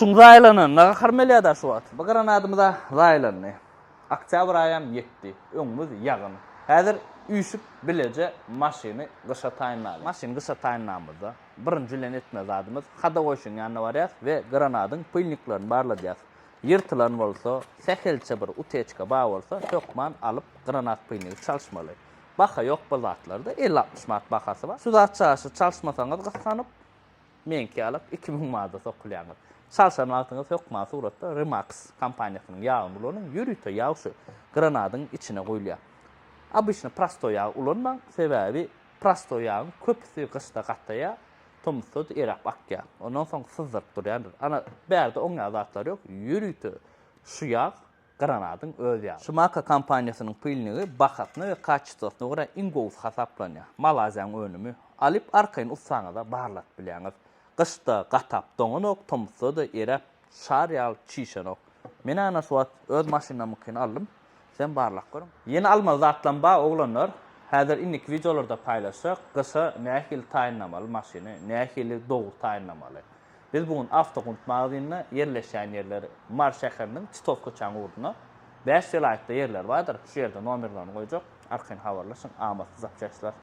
Şuň zaýalananyna gaharym gelýär-dä şu wagt. Bu granadymyz-a zaýalandy. Oktýabr aýam ýetdi. Öňümiz ýagyn. Häzir üýşüp bileje maşyny gyşa taýynlalyň. Maşyny gyşa taýynlamyzda birinji bilen etmeli zadymyz hadowoýşyň ýanyna barýas we granadyň pylniklerini barladýas. Ýyrtylan bolsa, sähelçe bir uteçka bar bolsa hökman alyp granat pylnigi çalyşmaly. Baha ýok bu zatlarda, 50-60 manat bahasy bar. Şu zat çaşy çalyşmasaňyz gyssanyp, meňki ýalak 2000 manada sokulýaňyz. Çalşan wagtyňyz hökman suratda Remax kompaniýasynyň ýagyny ulanyň, ýörite ýag şu granadyň içine guýulýar. Obyçny prostoý ýag ulanmaň, sebäbi prostoý ýagyň köpüsi gyşda gataýar, tomusda-da eräp akýar. Ondan soň syzdyryp durýandyr. Ana, bärde oň ýaly zatlar ýok, ýörite şu ýag Granadyň öz ýagy. Şumaka kompaniýasynyň pylnigi bahasyna we kaçestwosyna görä iň gowusy hasaplanýar. Malaziýanyň önümi. Alyp arkaýyn ussaňyza barladyp bilýäňiz. Gyşda gatap doňanok, tomusda-da eräp şar ýaly çişenok. Men ana şu wagt öz maşynamyňkyny aldym. Sizem barlap görüň. Ýene almaly zatlam bar oglanlar. Häzir indiki wideolarda paýlaşjak. Gyşa nähili taýynlamaly maşyny, nähili dogry taýynlamaly. Biz bu gün Awtogunt magazynda ýerleşýän ýerleri Mary şäheriniň Titow köçäň ugrunda 5 welaýatda ýerler bardyr. Şu ýerde nomerlerini goýjak. Arkaýyn habarlaşyň. Amatly zapçastlar.